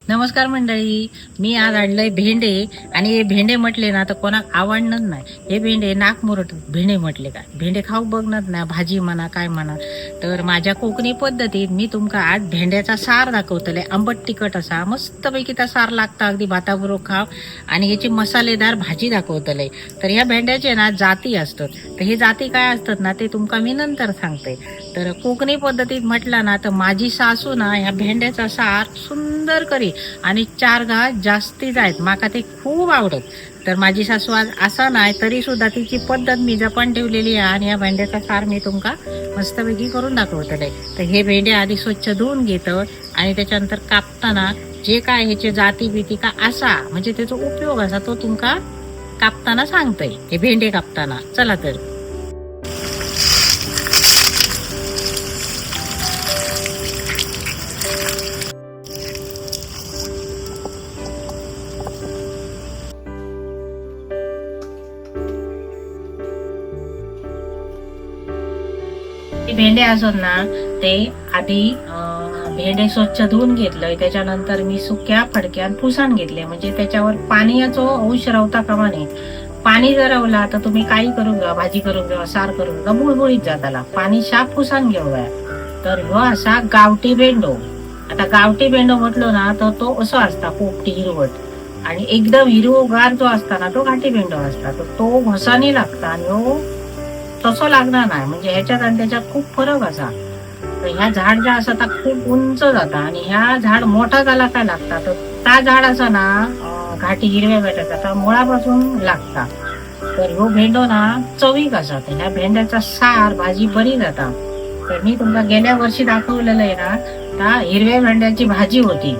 नमस्कार मंडळी, मी आज आणलंय भेंडे. आणि हे भेंडे म्हटले ना तर कोणाक आवडणार नाही. हे भेंडे नाकमुरट भेंडे म्हटले काय, भेंडे खाऊ बघणार ना, भाजी म्हणा काय म्हणा. तर माझ्या कोकणी पद्धतीत मी तुमका आज भेंड्याचा सार दाखवतले. आंबट तिखट असा मस्तपैकी त्या सार लागता, अगदी भाताबरोबर खाव. आणि ह्याची मसालेदार भाजी दाखवतले. तर ह्या भेंड्याचे ना जाती असतात, तर हे जाती काय असतात ना ते तुमका मी नंतर सांगते. तर कोकणी पद्धतीत म्हटलं ना तर माझी सासू ना ह्या भेंड्याचा सार सुंदर करी आणि चार घास जास्तीच आहेत, माका ते खूप आवडत. तर माझी सासू आज असा नाही तरी सुद्धा तिची पद्धत मी जपून ठेवलेली आहे आणि या भेंड्याचा सार मी तुमका मस्तपैकी करून दाखवतले. तर हे भेंडे आधी स्वच्छ धुवून घेतं आणि त्याच्यानंतर कापताना जे काय ह्याचे जाती बिती का असा म्हणजे त्याचा उपयोग असा तो तुमका कापताना सांगतोय, हे भेंडे कापताना. चला तर ते भेंडे असत ना ते आधी भेंडे स्वच्छ धुवून घेतलंय. त्याच्यानंतर मी सुक्या फडक्यात पुसान घेतले, म्हणजे त्याच्यावर पाण्याचो अंश रवता कामा नये. पाणी जर रवला तर तुम्ही काही करून घ्या, भाजी करून घ्या, सार करून घ्या, बुळबुळीत जाताला. पाणी शाप पुसान घेऊया. तर ह्यो असा गावठी भेंडो. आता गावठी भेंडो म्हटलो ना तर तो असो असता पोपटी हिरवट आणि एकदम हिरवोगार जो असता ना तो घाटी भेंडो असता. तर तो घोसानी लागता आणि ह्यो तसं लागणार नाही, म्हणजे ह्याच्यात आणि त्याच्यात खूप फरक असा. तर ह्या झाड ज्या असा ता खूप उंच जाता आणि ह्या झाड मोठा झाला काय लागता, तर त्या झाड असा ना घाटी हिरव्या भेटायचा त्या मुळापासून लागता. तर ह्यो भेंडो ना चवीक असा, तर ह्या भेंड्याचा सार भाजी बरी जाता. तर मी तुमका गेल्या वर्षी दाखवलेलं आहे ना त्या हिरव्या भेंड्याची भाजी होती.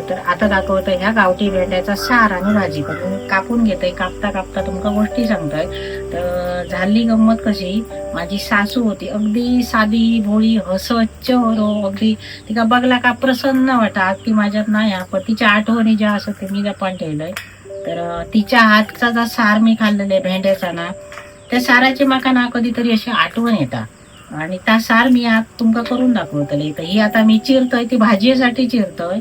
तर आता दाखवतो ह्या गावठी भेंड्याचा सार आणि भाजी. तर मी कापून घेतोय, कापता कापता तुमका गोष्टी सांगतोय. तर झाली गंमत कशी, माझी सासू होती अगदी साधी भोळी हसत चेहरो, अगदी तिका बघला का प्रसन्न वाटा. आज ती माझ्यात नाही हा, पण तिच्या आठवणी ज्या असत ते मी जपून ठेवलंय. तर तिच्या हातचा जो सार मी खाल्लेला आहे भेंड्याचा ना, त्या साराची माका ना कधीतरी अशी आठवण येता आणि त्या सार मी आज तुमका करून दाखवतले. तर ही आता मी चिरतोय ती भाजीसाठी चिरतोय.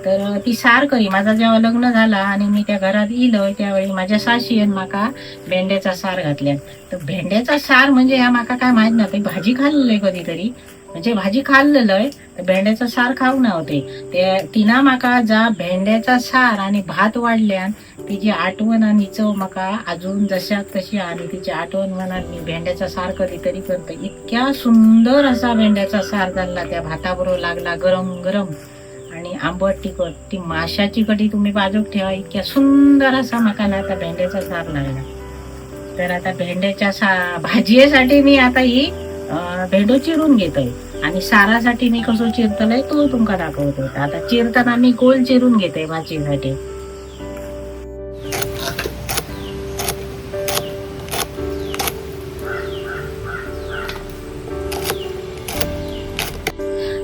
तर ती सार करी. माझा जेव्हा लग्न झाला आणि मी त्या घरात इलोय त्यावेळी माझ्या साशीन माका भेंड्याचा सार घातल्या. तर भेंड्याचा सार म्हणजे ह्या माका काय माहित नव्हतं, भाजी खाल्लेलं कधीतरी, म्हणजे भाजी खाल्लेलं आहे तर भेंड्याचा सार खाऊ नव्हते. ते तिना माका जा भेंड्याचा सार आणि भात वाढल्यान तिची आठवण आणि चव माका अजून जशात तशी, आणि तिची आठवण मनात मी भेंड्याचा सार कधीतरी करतो. इतक्या सुंदर असा भेंड्याचा सार झाला, त्या भाताबरोबर लागला गरम गरम आणि आंबट तिखट, ती माशाची कढी तुम्ही बाजूक ठेवा, इतक्या सुंदर असा माका ना आता भेंड्याचा सार लागला. तर आता भेंड्याच्या भाजीसाठी मी आता ही भेंडो चिरून घेतोय आणि सारासाठी मी कसं चिरतलंय तो तुमका दाखवतो. आता चिरताना मी गोल चिरून घेते भाजीसाठी.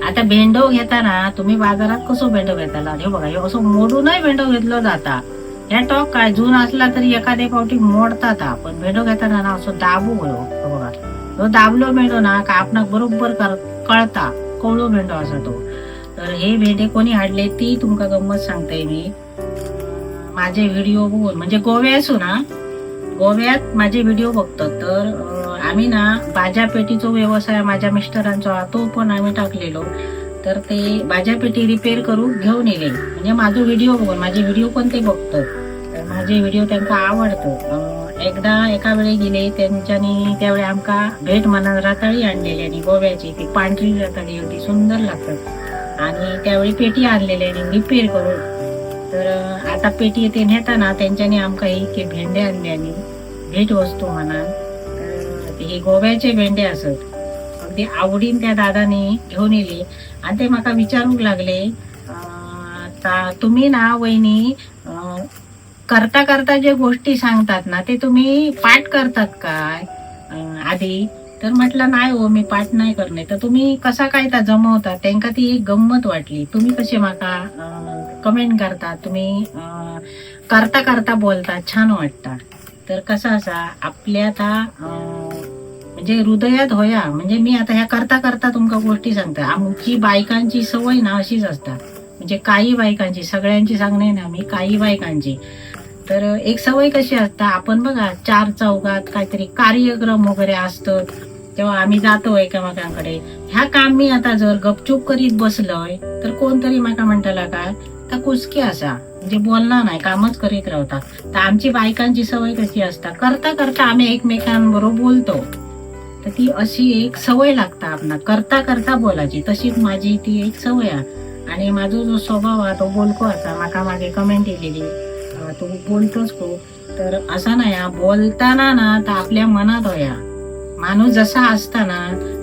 आता भेंडो घेताना तुम्ही बाजारात कसो भेंडो घेताला, हे बघा, हे असं मोडूनही भेंडो घेतलो जाता. ह्या टोक काय जून असला तरी एखाद्या पावटी मोडतात हा, पण भेंडो घेताना ना असं दाबू गयो. हे बघा, तो दाबलो भेंडो ना का आपणाक बरोबर कळता कवळो भेंडो असा तो. तर हे भेंडे कोणी हाडले ती तुमका गंमत सांगते मी. माझे व्हिडिओ बघून, म्हणजे गोव्यासून ना, गोव्यात माझे व्हिडिओ बघतात. तर आम्ही ना बाजापेटीचो व्यवसाय माझ्या मिस्टरांचो हा, तो पण आम्ही टाकलेलो. तर ते बाजापेटी रिपेअर करून घेऊन येले, म्हणजे माझो व्हिडिओ बघून, माझे व्हिडिओ पण ते बघतात. तर माझे व्हिडिओ त्यांना आवडतो. एकदा एका वेळी गेले त्यांच्यानी, त्यावेळी आमका भेट म्हणून रताळी आणलेली आणि गोव्याची ती पांढरी रताळी होती, सुंदर लागतात. आणि त्यावेळी पेटी आणलेली आणि रिपेअर करून. तर आता पेटी ते नेताना त्यांच्यानी आमका इतके भेंडे आणले आणि भेट वस्तू म्हणा. तर हे गोव्याचे भेंडे असत, अगदी आवडीन त्या दादाने घेऊन येले. आणि ते माका विचारूक लागले, तुम्ही ना वहिनी करता करता जे गोष्टी सांगतात ना ते तुम्ही पाठ करतात काय आधी? तर म्हटलं नाही हो, मी पाठ नाही करणे. तर तुम्ही कसा काय त्या जमवता? त्यांका ती एक गंमत वाटली. तुम्ही कसे माका कमेंट करता, तुम्ही करता करता बोलता, छान वाटता. तर कसं असा आपल्या आता म्हणजे हृदयात होया, म्हणजे मी आता ह्या करता करता तुमका गोष्टी सांगता. आमची बायकांची सवय ना अशीच असता, म्हणजे काही बायकांची, सगळ्यांची सांगणे ना मी, काही बायकांची तर एक सवय कशी असता, आपण बघा चार चौघात काहीतरी कार्यक्रम वगैरे असतात तेव्हा आम्ही जातो एकमेकांकडे. ह्या काम मी आता जर गपचूप करीत बसलोय तर कोणतरी माका म्हणताला काय तर कुसकी असा, म्हणजे बोलणार नाही, कामच करीत राहता. तर आमची बायकांची सवय कशी असता, करता करता आम्ही एकमेकांबरोबर बोलतो. तर ती अशी एक सवय लागता आपणा, करता करता बोलायची. तशीच माझी ती एक सवय आहे. आणि माझा जो स्वभाव आहे तो बोलको असा. माका मागे कमेंट येलेली, तू बोलतोस खूप. तर असा नाही हा, बोलताना ना तर आपल्या मनात होया माणूस जसा असता ना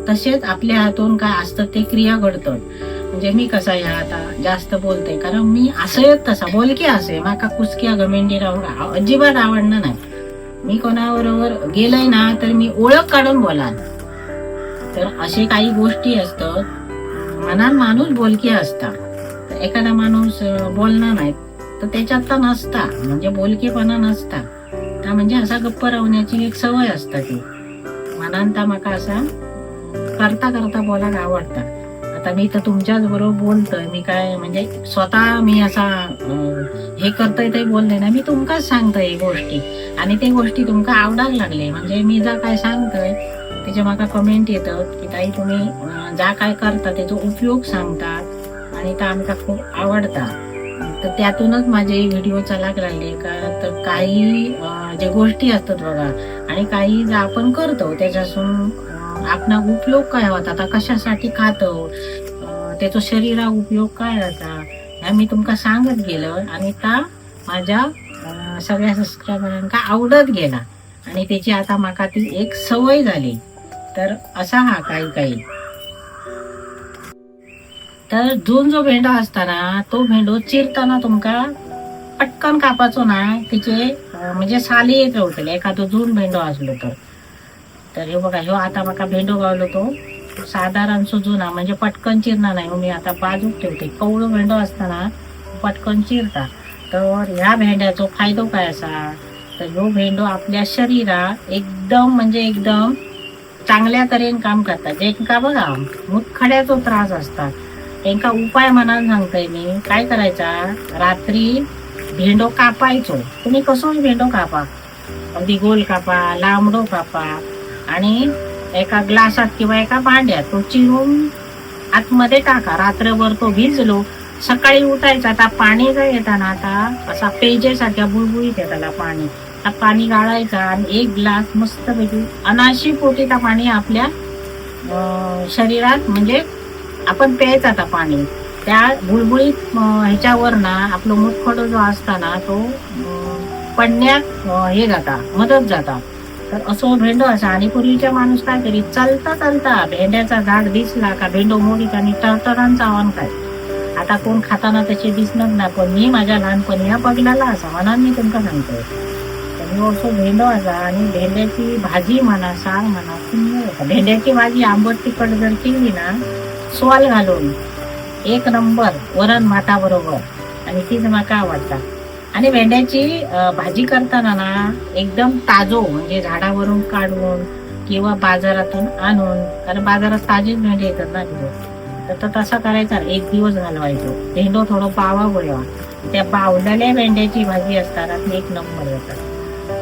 तसेच आपल्या हातून काय असतं ते क्रिया घडतात. म्हणजे मी कसा ह्या आता जास्त बोलते कारण मी असंच तसा बोलकी असे, माका कुसक्या घमेंडी राहून अजिबात आवडणार नाही. मी कोणाबरोबर गेलंय ना तर मी ओळख काढून बोलाल. तर असे काही गोष्टी असतात, मनात माणूस बोलकी असता. तर एखादा माणूस बोलणार नाही तर त्याच्यात तर नसता, म्हणजे बोलकेपणा नसता. तर म्हणजे असा गप्प राहण्याची एक सवय असता ती मनांता. माका असा करता करता बोलायला आवडता. आता मी तर तुमच्याच बरोबर बोलतोय, मी काय म्हणजे स्वतः मी असा हे करतोय ते बोलले ना, मी तुमकाच सांगतोय ही गोष्टी आणि ते गोष्टी तुमका आवडायला लागले. म्हणजे मी जा काय सांगतोय त्याच्या माका कमेंट येतात की ताई तुम्ही जा काय करता त्याचा उपयोग सांगतात आणि त्या आमका खूप आवडता. तर त्यातूनच माझे व्हिडिओ चालाक लागले का. तर काही जे गोष्टी असतात बघा आणि काही जे आपण करतो त्याच्यासून आपला उपयोग काय होता, आता कशासाठी खातो, त्याचो शरीरा उपयोग काय जाता ह्या मी तुमका सांगत गेलं आणि त्या माझ्या सगळ्या सबस्क्रायबरांका आवडत गेला आणि त्याची आता माका ती एक सवय झाली. तर असा हा काही काही. तर जून जो भेंडो असताना तो भेंडो चिरताना तुमका पटकन कापाचो ना, तिचे म्हणजे साली येत रावतले एखादो जून भेंडो असलो तर. तर हे बघा ह्यो आता माका भेंडो गावलो तो साधारण जुना, म्हणजे पटकन चिरणार नाही, मी आता बाजूक ठेवते. कवळो भेंडो असताना पटकन चिरता. तर ह्या भेंड्याचो फायदो काय असा, तर ह्यो भेंडो आपल्या शरीरात एकदम म्हणजे एकदम चांगल्या तऱ्हेन काम करतात. जेंका बघा मुतखड्याचो त्रास असतात त्यांका उपाय म्हणान सांगतय मी काय करायचा, रात्री भेंडो कापायचो. तुम्ही कसोय भेंडो कापा, अगदी गोल कापा, लांबडो कापा आणि एका ग्लासात किंवा एका भांड्यात तो चिरून आतमध्ये टाका. रात्रभर तो भिजलो, सकाळी उठायचा आता पाणी जर येताना आता असा पेजेसारख्या बुळबुळीत येताला पाणी, त्या पाणी गाळायचा आणि एक ग्लास मस्तपैकी अनाशी पोटी त्या पाणी आपल्या शरीरात म्हणजे आपण प्यायचा आता पाणी. त्या बुळबुळीत ह्याच्यावर ना आपलं मुतखडो जो असता ना तो पडण्यात हे जाता, मदत जाता. तर असो भेंडो असा. आणि पूर्वीचा माणूस काय करी, चालता चालता भेंड्याचा झाड दिसला का भेंडो मोडीत आणि टरटरांचा आवान काय. आता कोण खाताना तसे दिसणार ना, पण मी माझ्या लहानपणी ह्या बघलेला असा म्हणून मी तुमका सांगतोय. तर मी असो भेंडो असा आणि भेंड्याची भाजी म्हणा, सार म्हणा, सुंदर होता. भेंड्याची भाजी आंबट तिखट जर केली ना सोल घालून एक नंबर वरण भाताबरोबर, आणि तीच माका आवडता. आणि भेंड्याची भाजी करताना ना एकदम ताजो, म्हणजे झाडावरून काढून किंवा बाजारातून आणून, कारण बाजारात ताजेच भेंडे येतात ना तिथे, तर तसा करायचा, एक दिवस घालवायचो भेंडो थोडं पावा गोळवा, त्या बावलेल्या भेंड्याची भाजी असताना ती एक नंबर जातात.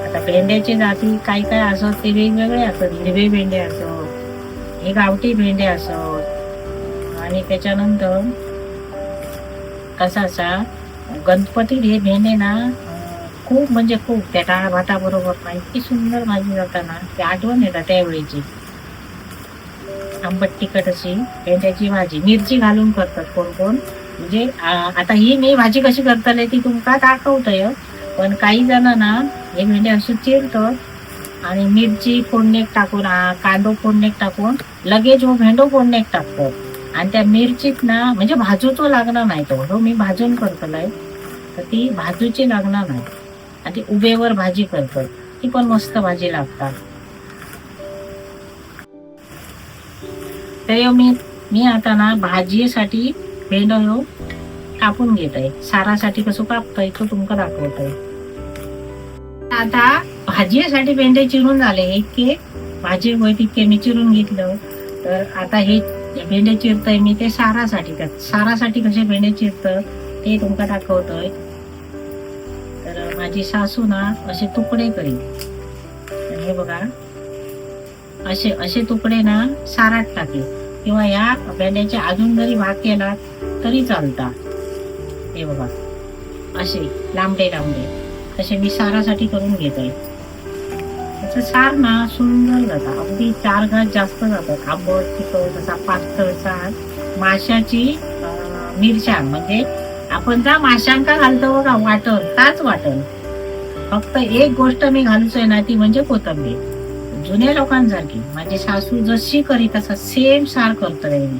आता भेंड्याची जाती काय काय असत ते वेगवेगळे असत, हिरवे भेंडे असत, हे गावठी भेंडे असत. आणि त्याच्यानंतर कसा असा गणपतीत हे भेंडे ना खूप म्हणजे खूप त्या डाळ भाताबरोबर ना इतकी सुंदर भाजी जाता ना, ती आठवण येतात त्यावेळीची. आंबट तिखट अशी भेंड्याची भाजी मिरची घालून करतात कोण कोण. म्हणजे आता ही मी भाजी कशी करतले ती तुमका दाखवतोय, पण काही जण ना हे भेंडे असे चिरतात आणि मिरची फोडणीत टाकून, कांदो फोडणीत टाकून लगेच हो भेंडो फोडणीत टाकतात आणि त्या मिरचीत ना म्हणजे भाजूचो लागणार नाही तो, हो मी भाजून करतलोय तर ती भाजूची लागणार नाही आणि ती उभेवर भाजी करतात, ती पण मस्त भाजी लागतात. तर मी मी आता ना भाजीसाठी भेंडो ह्यो कापून घेत आहे, सारासाठी कसं कापतोय तो तुमका दाखवतोय. आता भाजीसाठी भेंडे चिरून झाले, इतके भाजी होय तितके मी चिरून घेतलं. तर आता हे हे भेंडे चिरतय मी ते सारासाठी. त्यात सारासाठी कसे भेंडे चिरतं ते तुमका दाखवतोय. तर माझी सासू ना असे तुकडे करीत. तर हे बघा, असे असे तुकडे ना सारात टाकले किंवा या भेंड्याचे अजून जरी भाग केला तरी चालता. हे बघा, असे लांबडे लांबडे असे मी सारासाठी करून घेतोय. त्याचं सार ना सुंदर जातं, अगदी चार घास जास्त जातात. आंबट तिखट असा पातळ सार. माशाची मिरच्या म्हणजे आपण जा माशांका घालतो बघा वाटण, ताच वाटण. फक्त एक गोष्ट मी घालूच आहे ना, ती म्हणजे कोथिंबीर. जुन्या लोकांसारखी माझी सासू जशी करी तसा सेम सार करतोय मी.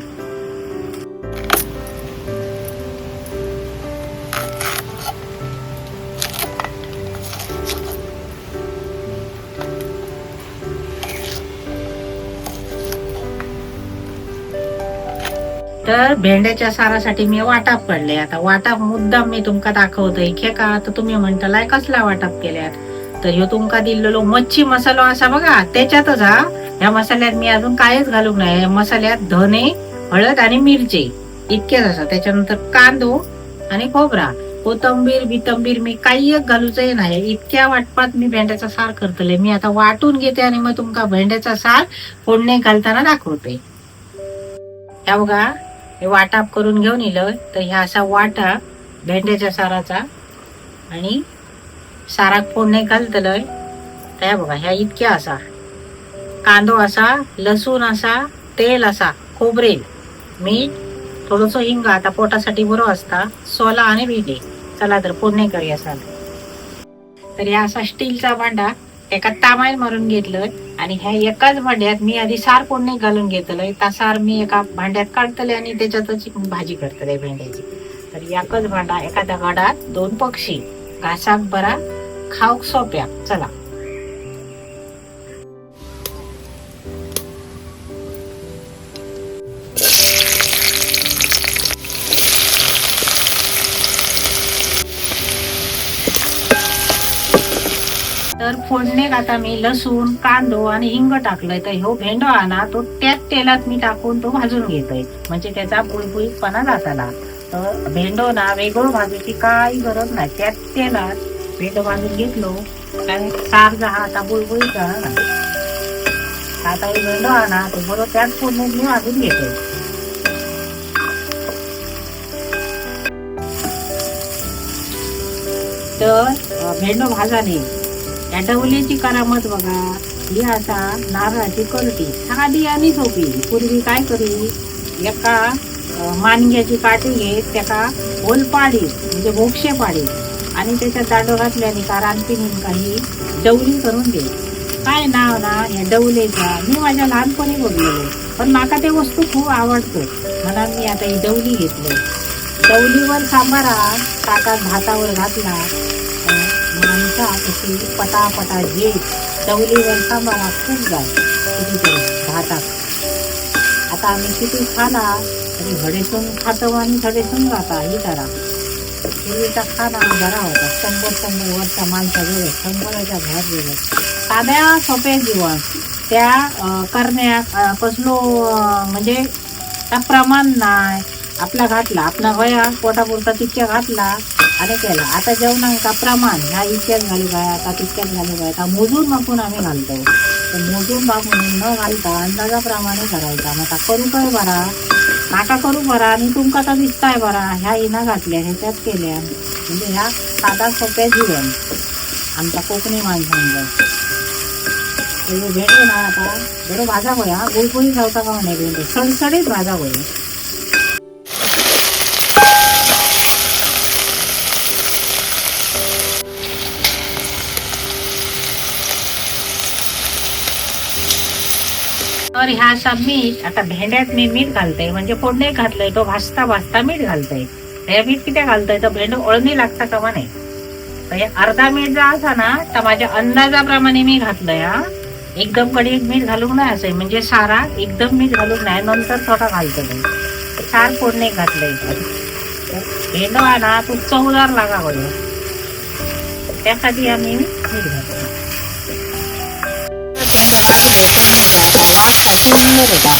तर भेंड्याच्या सारासाठी मी वाटाप काढले. आता वाटाप मुद्दाम मी तुमका दाखवतोय का, तर तुम्ही म्हणतालाय कसला वाटाप केल्यात. तर ह्यो तुमका दिलेलो मच्छी मसालो असा बघा, त्याच्यातच हा ह्या मसाल्यात मी अजून कायच घालूक नाही. ह्या मसाल्यात धने, हळद आणि मिरची इतकेच असा. त्याच्यानंतर कांदो आणि खोबरा, कोथंबीर बितंबीर मी काही एक घालूचंही नाही. इतक्या वाटपात मी भेंड्याचा सार करतले. मी आता वाटून घेते आणि मग तुमका भेंड्याचा सार फोडणे घालताना दाखवते. ह्या बघा, हे वाटाप करून घेऊन इलं. तर ह्या असा वाटा भेंड्याच्या साराचा आणि साराक फोडणे घालतलंय. तर ह्या बघा, ह्या इतक्या असा कांदो असा, लसूण असा, तेल असा, खोबरेल, मीठ, थोडंसं हिंग, आता पोटासाठी बरं असता, सोला आणि भेंडे. चला तर फोडणे करूया सार. तर ह्या असा स्टीलचा भांडा एका तामाईल मारून घेतलं आणि ह्या एकाच भांड्यात मी आधी सार फोडणे घालून घेतलंय. ता सार मी एका भांड्यात काढतले आणि त्याच्यातच भाजी करतले भेंड्याची. तर एकच भांडा, एका दगडात दोन पक्षी, घासाक बरा, खाऊक सोप्या. चला, तर फोडणीत आता मी लसूण, कांदो आणि हिंग टाकलंय. तर ह्यो भेंडो आणा तो त्याच तेलात मी टाकून तो भाजून घेतोय, म्हणजे त्याचा बुळबुळीतपणा जाताला. तर भेंडो ना वेगळं भाजूची काही गरज नाही, त्याच तेलात भेंडो भाजून घेतलो काय सार जा हा आता बुळबुळीत झाला ना. आता हे भेंडो आणा तो बरोबर त्याच फोडणीत मी भाजून घेतोय. तर भेंडो भाजाने या डवलेची करामत बघा. ही आता नारळाची करटी, साधी आणि सोपी. पूर्वी काय करी, एका मानग्याची काठी घेत त्याका होल पाडी म्हणजे भोक्षे पाडी आणि त्याच्यात दांडो घातल्याने का रानपिणीन काही डवली करून दे. काय नाव ना ह्या डवलेचा, मी माझ्या लहानपणी बघलेले, पण माका ते वस्तू खूप आवडतो म्हणून मी आता ही डवली घेतली. डवलीवर सांबारा ताटात भातावर घातला, माणसा कशी पटापटा जे डवलीवर सांबारा खूप जाय कितीतरी भातात. आता आम्ही किती खाला तरी हडेसून खातो आणि थडेसून जाता. ही करा, पूर्वीचा खाना बरा होता. 100-100 वर्षा माणसा जेवत, 100च्या भर जेवत. साध्या सोप्या जीवन त्या करण्यात कसलो म्हणजे त्या प्रमाण नाही. आपला घातला आपला वया पोटापुरता तितक्या घातला आणि केला. आता जेवणांका प्रमाण ह्या इतक्याच घालू काय, आता तितक्याच घालू काय, आता मोजून मापून आम्ही घालतो. तर मोजून मापून न घालता अंदाजाप्रमाणे करायचा. मग आता करू काय बरा, नाका करू बरा आणि तुमका तर दिसताय बरा. ह्या इना घातल्या ह्याच्यात केल्या म्हणजे ह्या साधा सोप्या जीवन आमच्या कोकणी माणसांचं. भेंडो ना आता बरं भाजा होया, गुळगुळीत जावता का म्हणे, भेंडो सडसडीत भाजा होय. तर ह्या असा मीठ आता भेंड्यात मी मीठ घालते, म्हणजे फोडणे घातलंय तो भाजता भाजता मीठ घालतंय. हे मीठ किती घालतंय तर भेंडो अळणी लागता का नाही. तर हे अर्धा मीठ जर असा ना तर माझ्या अंदाजाप्रमाणे मी घातलंय. हा एकदम कडी मीठ घालूक नाही असं, म्हणजे सारा एकदम मीठ घालूक नाही, नंतर थोडा घालतो मी. सार फोडणे घातलंय भेंडो आहे ना तो चवदार लागा बरं, त्यासाठी आम्ही मीठ घालतो. सुंदर होता.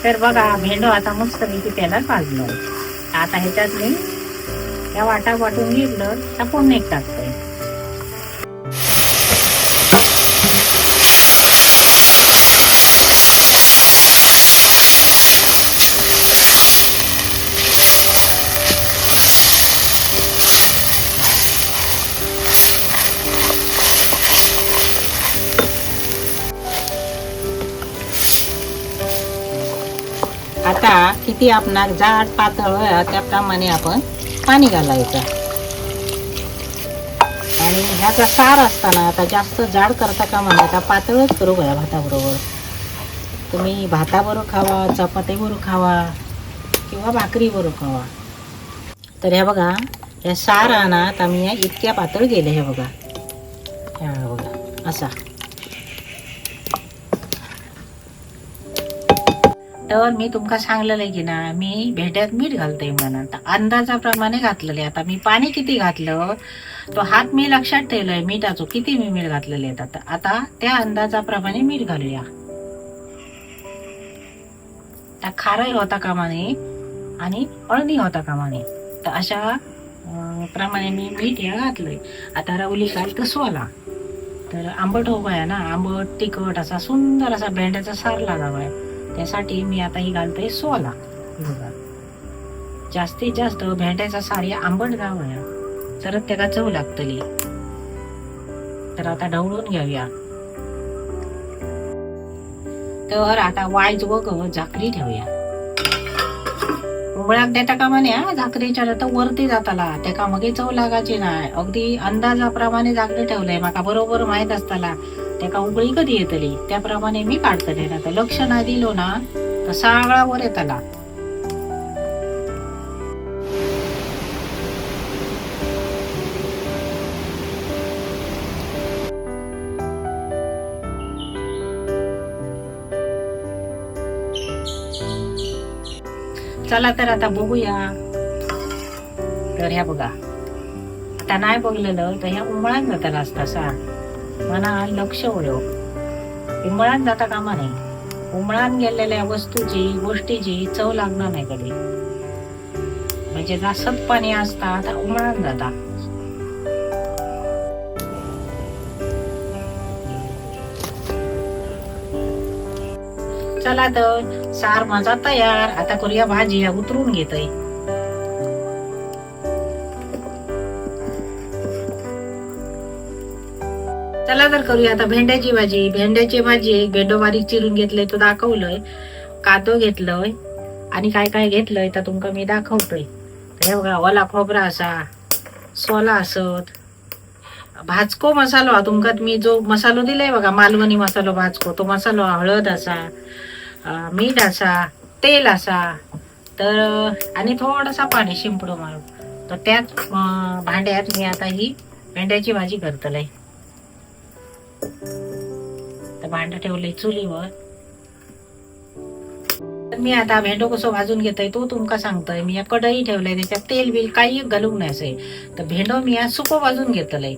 तर बघा भेंडो आता मस्त मी तेलात भाजलो. आता ह्याच्यात मी या वाटा वाटून घेतलं तर पुन्हा एक टाकतोय. आता किती आपणाक जाड पातळ होया त्याप्रमाणे आपण पाणी घालायचं. आणि ह्याचा सार असताना आता जास्त जाड करता कामा नये, आता पातळच करू घ्या भाताबरोबर. तुम्ही भाताबरोबर खावा, चपातीबरोबर खावा किंवा भाकरीबरोबर खावा. तर ह्या बघा ह्या सार आणा आता मी या इतक्या पातळ गेले. हे बघा, ह्या बघा असा. तर मी तुमका सांगलेलं की ना मी भेट्यात मीठ घालते म्हणून, तर अंदाजाप्रमाणे घातलेले. आता मी पाणी किती घातलं तो हात मी लक्षात ठेवलोय मिठाचो, किती मी मीठ घातलेले. आता आता त्या अंदाजाप्रमाणे मीठ घालूया. त्या खारही होता कामा नये आणि अळणी होता कामा नये, तर अशा प्रमाणे मी मीठ या घातलंय. आता रवली काल तसवाला तर आंबट हो ना, आंबट तिखट असा सुंदर असा भेंड्याचा सार लागावा, त्यासाठी मी आता ही घालतोय सोला. बघा जास्तीत जास्त भेंड्याचा सार या आंबट गाव तरच त्याला चव लागतली. तर आता ढवळून घेऊया. तर आता वायच बघ झाकरी ठेवूया. उबळाक देता का म्हणे हा झाकरीच्या तर वरती जाताला त्याका मगे चव लागायची नाही. अगदी अंदाजाप्रमाणे झाकरी ठेवलंय, माका बरोबर माहित असताला त्याका उबळी कधी येतली त्याप्रमाणे मी काढतले. ना तर लक्ष नाही दिलो ना तर सगळा वर येताला. चला तर आता बघूया. तर ह्या बघा आता नाही बघलेलं तर ह्या उंबळान जाताला असता सार मना लक्ष होयो. उंबळान जाता कामा नाही, उंबळान गेलेल्या वस्तूची गोष्टीची चव लागणार नाही कधी. म्हणजे जास्त पाणी असता तर उंबळान जाता. चला तर सार माझा तयार. आता करूया भाजी, उतरून घेतोय. चला तर करूया आता भेंड्याची भाजी. भेंड्याची भाजी एक भेंडो बारीक चिरून घेतलंय तो दाखवलंय, कांदो घेतलोय आणि काय काय घेतलंय तर तुमका मी दाखवतोय. हे बघा ओला खोबरा असा, सोला असत, भाजको मसालो तुमका मी जो मसालो दिलाय बघा मालवणी मसालो भाजको तो मसालो, हळद असा, मीठ असा, तेल असा, तर आणि थोडासा पाणी शिंपडो मारून. तर त्याच भांड्यात मी आता ही भेंड्याची भाजी करतलय. तर भांडं ठेवलंय चुलीवर. तर मी आता भेंडो कसो भाजून घेतोय तो तुमका सांगतोय. मी या कढई ठेवलंय, त्याच्यात तेल बिल काही घालूक नाही असे. तर भेंडो मी या सुको भाजून घेतलंय,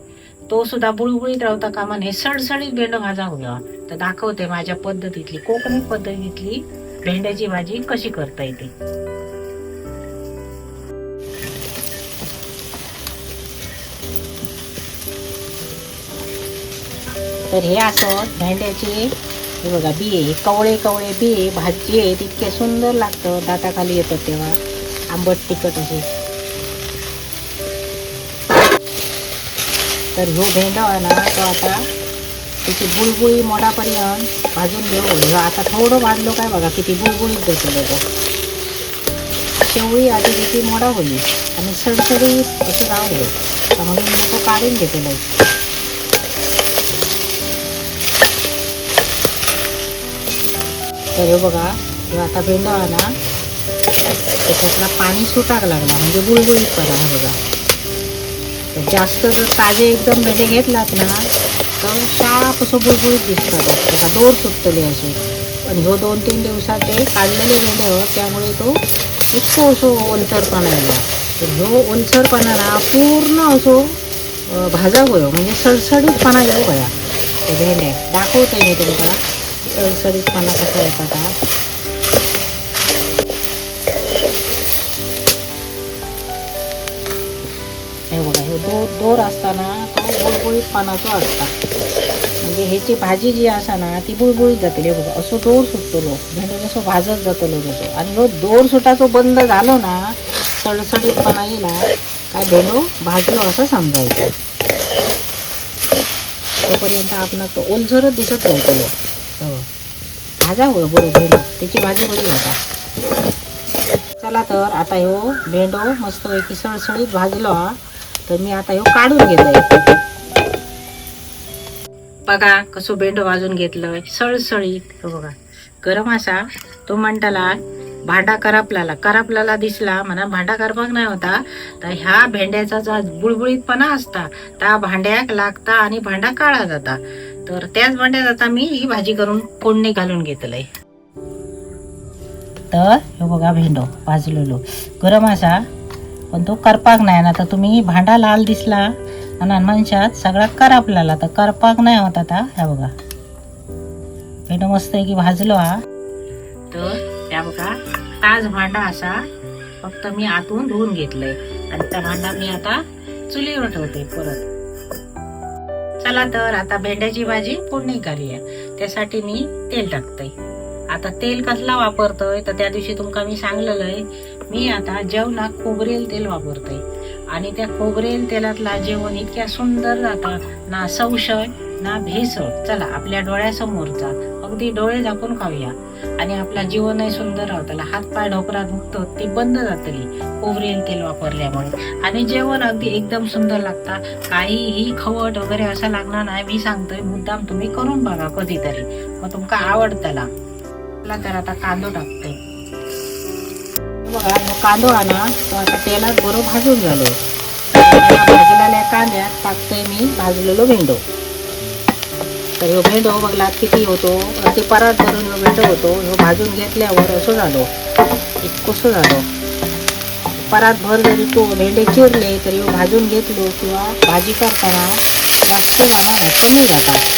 तो सुद्धा बुळबुळीत रावता कामा नये, सडसडीत भेंडो भाजा होया. तर दाखवते माझ्या पद्धतीतली कोकणी पद्धतीतली भेंड्याची भाजी कशी करता येते. तर हे असं भेंड्याचे हे बघा बिये, कवळे कवळे बिये भाजी आहेत, इतके सुंदर लागतं दाताखाली येतात तेव्हा, आंबट तिखट असे. तर ह्यो भेंडो आहे ना तो आता त्याची बुळबुळी मोडापर्यंत भाजून घेऊ. ह्यो आता थोडं भाजलो काय बघा किती बुळबुळीत जातलो तो. शेवळी आधी किती मोडा होईल आणि सडसडीत असं राहू तर मग मी तो काढून घेतलो. तर हे बघा हे आता भेंडो आहे ना त्याच्यातला पाणी सुटाक लागला म्हणजे बुळबुळीत पडा. हे बघा तर जास्त जर ताजे एकदम भेंडे घेतलात ना तर शाप असं बुळबुळीत दिसतात, त्याचा दोर सुटतले असे. पण ह्यो 2-3 दिवसाचे काढलेले भेंडे हो, त्यामुळे तो इतको असो ओलसरपणा येला. तर ह्यो ओलसरपणा ना पूर्ण असो भाजा गयो म्हणजे सडसडीतपणा येऊ गया. ते भेंड्याक. दाखवतोय मी तुमका सडसडीतपणा कसा येता ता. हे बघा, हे दोर असताना तो बुळबुळीतपणाचो असता, म्हणजे ह्याची भाजी जी आसा ना ती बुळबुळीत जातली. हे बघा, असो दोर सुटतलो भेंडो जसो भाजत जातलो तसो. आणि ह्यो दोर सुटाचो बंद झालो ना, सडसडीतपणा येयला काय भेंडो भाजलो असं समजायचं. तोपर्यंत आपणाक तो ओलसरच दिसत रावतलो. हो, भाजा होय बरो भेंडो, त्याची भाजी बरी जाता. चला तर आता ह्यो भेंडो मस्तपैकी सडसडीत भाजलो हा, तर मी आता ह्यो काढून घेतोय. बघा कसो भेंडो भाजून घेतलोय सळसळीत. हो बघा, गरम असा. तो म्हणटाला भांडा करपलाला करपलाला दिसला म्हणा, भांडा करपाक नाही होता. तर ह्या भेंड्याचा जो बुळबुळीतपणा असता त्या भांड्याक लागता आणि भांडा काळा जाता. तर त्याच भांड्यात आता मी ही भाजी करून फोडणी घालून घेतलंय. तर हे बघा भेंडो भाजलेलो गरम असा, पण तो करपाक नाही ना. तर तुम्ही भांडा लाल दिसला आणि मनशात सगळा करपलेला, तर करपाक नाही होत आता. ह्या बघा भेंडो मस्त आहे की भाजलो हा. तर त्या बघा ताज भांडा असा, फक्त मी आतून धुवून घेतलंय आणि त्या भांडा मी आता चुलीवर ठेवते परत. चला तर आता भेंड्याची भाजी फोडणी करूया. त्यासाठी मी तेल टाकते. आता तेल कसला वापरतोय तर त्या दिवशी तुमका मी सांगलेलं, मी आता जेवणात खोबरेल तेल वापरतोय. आणि त्या खोबरेल तेलातला जेवण इतक्या सुंदर जाता, ना संशय ना भेसळ. चला आपल्या डोळ्यासमोरचा अगदी डोळे झाकून खाऊया आणि आपला जीवनही सुंदर राहतला. हात पाय ढोकरा दुखतो ती बंद जातली खोबरेल तेल वापरल्यामुळे, आणि जेवण अगदी एकदम सुंदर लागता. काहीही खवट वगैरे असं लागणार नाही. मी सांगतोय मुद्दाम, तुम्ही करून बघा कधीतरी, मग तुमका आवडतला. चला तर आता कांदो टाकतोय. बघा कांदो आणा तो आता तेलात बरोबर भाजून झालो. भाजलेल्या कांद्यात टाकतोय मी भाजलेलो भेंडो. तर ह्यो भेंडो बघला किती होतो, अगदी परात भरून ह्यो भेंडो होतो. ह्यो भाजून घेतल्यावर असं झालो, इतकोसो झालो. परात भर जरी तो भेंडे चिरले तरी ह्यो भाजून घेतलो किंवा भाजी करताना जास्त जाणार नाही, कमी जातात.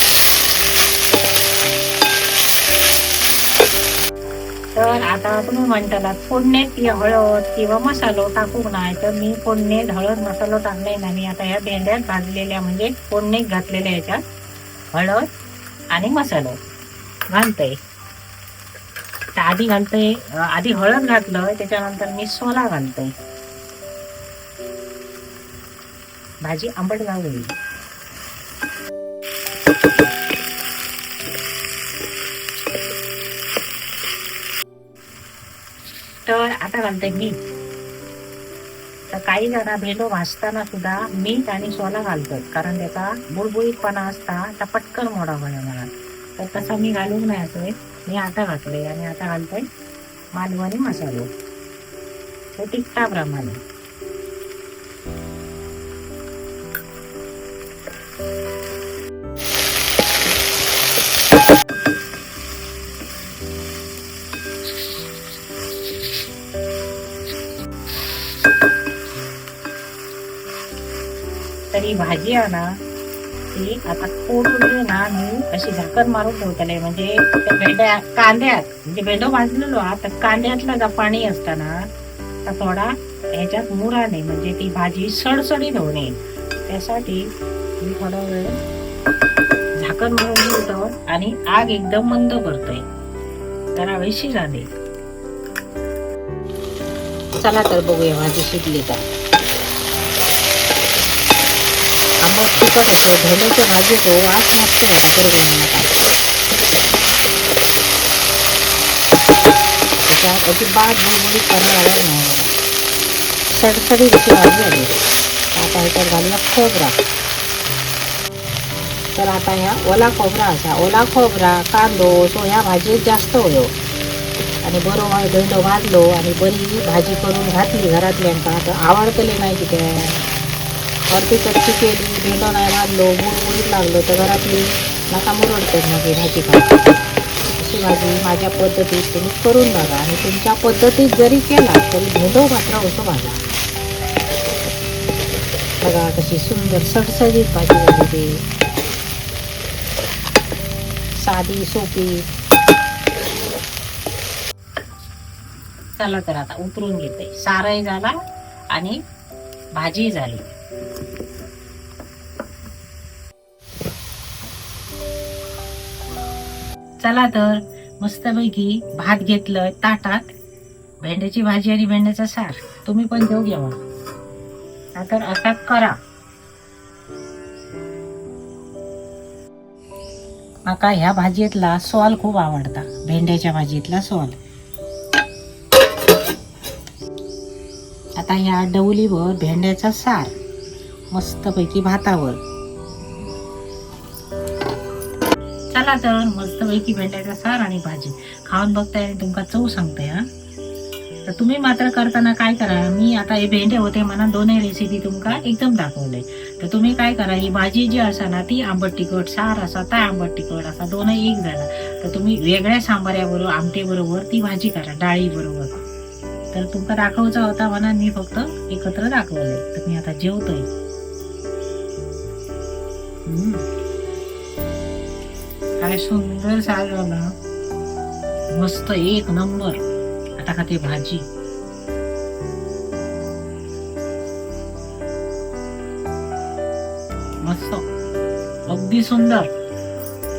तर आता तुम्ही म्हणताला फोडणीत हळद किंवा मसालो टाकू नाही, तर मी फोडणीत हळद मसालो टाकले नाही. मी आता ह्या भेंड्यात भाजलेल्या म्हणजे फोडणीत घातलेल्या ह्याच्यात हळद आणि मसालो घालतोय. तर आधी घालतोय, आधी हळद घातलं, त्याच्यानंतर मी सोला घालतोय. भाजी आंबट होईल. तर आता घालते मीठ. तर काही जण भेंडो भाजताना सुद्धा मीठ आणि सोला घालतात, कारण त्याचा बुळबुळीतपणा असता तर पटकन मोडा मला. तर तसा मी घालून नाही असं, मी आता घातले. आणि आता घालतोय मालवणी मसालो, तो तिखटाप्रमाणे. तरी भाजी आहे ना ती आता कोडून ना मी अशी झाकण मारून ठेवतले, म्हणजे त्या भेंड्या कांद्यात म्हणजे भेंडो भाजलेलो हा, तर कांद्यातला जो पाणी असताना तर थोडा ह्याच्यात मुराने, म्हणजे ती भाजी सडसडीत होऊ नये त्यासाठी मी थोडा वेळ झाकण मारून ठेवतो आणि आग एकदम मंद करतोय, जरा वेळ शिजावे. चला तर बघूया भाजी शिजली का. आंबट तिखट असो भेंड्याच्या भाजीचो वास मस्त येता, करू नका. त्याच्यात अजिबात बुळबुळीत पाणी आलं नाही बघा, सडसडीत अशी भाजी आली. आता ह्याच्यात घालूया खोबरा. तर आता ह्या ओला खोबरा असा, ओला खोबरा कांदो सो ह्या भाजयेत जास्त होयो. आणि बरो भेंडो भाजलो आणि बरी भाजी करून घातली घरातल्यांका तर आवडतले नाही कित्याक. अर्धी कच्ची केली, भेंडो नाही भाजलो, बुळबुळीत लागलो तर घरातली नाका मुरडतात मग भाजी खा. अशी भाजी माझ्या पद्धतीत तुम्ही करून बघा, आणि तुमच्या पद्धतीत जरी केला तरी भेंडो मात्र असो भाजा. बघा कशी सुंदर सडसडीत भाजी झाली ती. साधी सोपी. चला तर आता उतरून घेते. सारही झाला आणि भाजी झाली. चला तर मस्तपैकी भात घेतलं ताटात, भेंड्याची भाजी आणि भेंड्याचा सार. तुम्ही पण घेऊ घ्या मग. तर असा करा. माका ह्या भाजयेतला सॉल खूप आवडता, भेंड्याच्या भाजयेतला सॉल. आता ह्या डवलीवर भेंड्याचा सार मस्तपैकी भातावर. चला तर मस्तपैकी भेंड्याचा सार आणि भाजी खाऊन बघताय आणि तुमका चव सांगते हा. तर तुम्ही मात्र करताना काय करा, मी आता हे भेंडे होते म्हणून दोन्ही रेसिपी तुमका एकदम दाखवले. तर तुम्ही काय करा, ही भाजी जी असा ना ती आंबट तिखट, सार असा ता आंबट तिखट, असा दोन्ही एक झाला तर तुम्ही वेगळ्या सांबाऱ्याबरोबर आमटीबरोबर ती भाजी करा, डाळीबरोबर. तर तुमका दाखवचा होता म्हणून मी फक्त एकत्र दाखवले. तर मी आता जेवतोय. काय सुंदर सार झाला, मस्त एक नंबर. आता खाते भाजी. मस्त, अगदी सुंदर.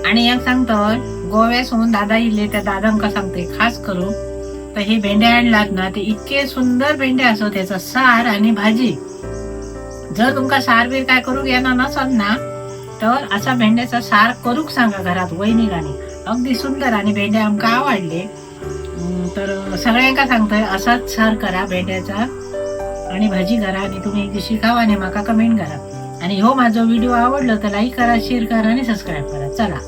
आणि एक सांगतोय, गोव्यासून दादा इले त्या दादांका सांगते खास करून, तर हे भेंडे आणलात ना ते इतके सुंदर भेंडे असो, त्याचा सार आणि भाजी. जर तुमका सार बीर काय करूक येणार नसत ना तर असा भेंड्याचा सार करूक सांगा घरात वहिनीगाने, अगदी सुंदर. आणि भेंडे आमका आवडले. तर सगळ्यांका सांगतोय असाच सार करा भेंड्याचा आणि भाजी करा आणि तुम्ही एक दिवशी खावा आणि माका कमेंट करा. आणि हो, माझा व्हिडिओ आवडलं तर लाईक करा, शेअर करा आणि सबस्क्राईब करा. चला.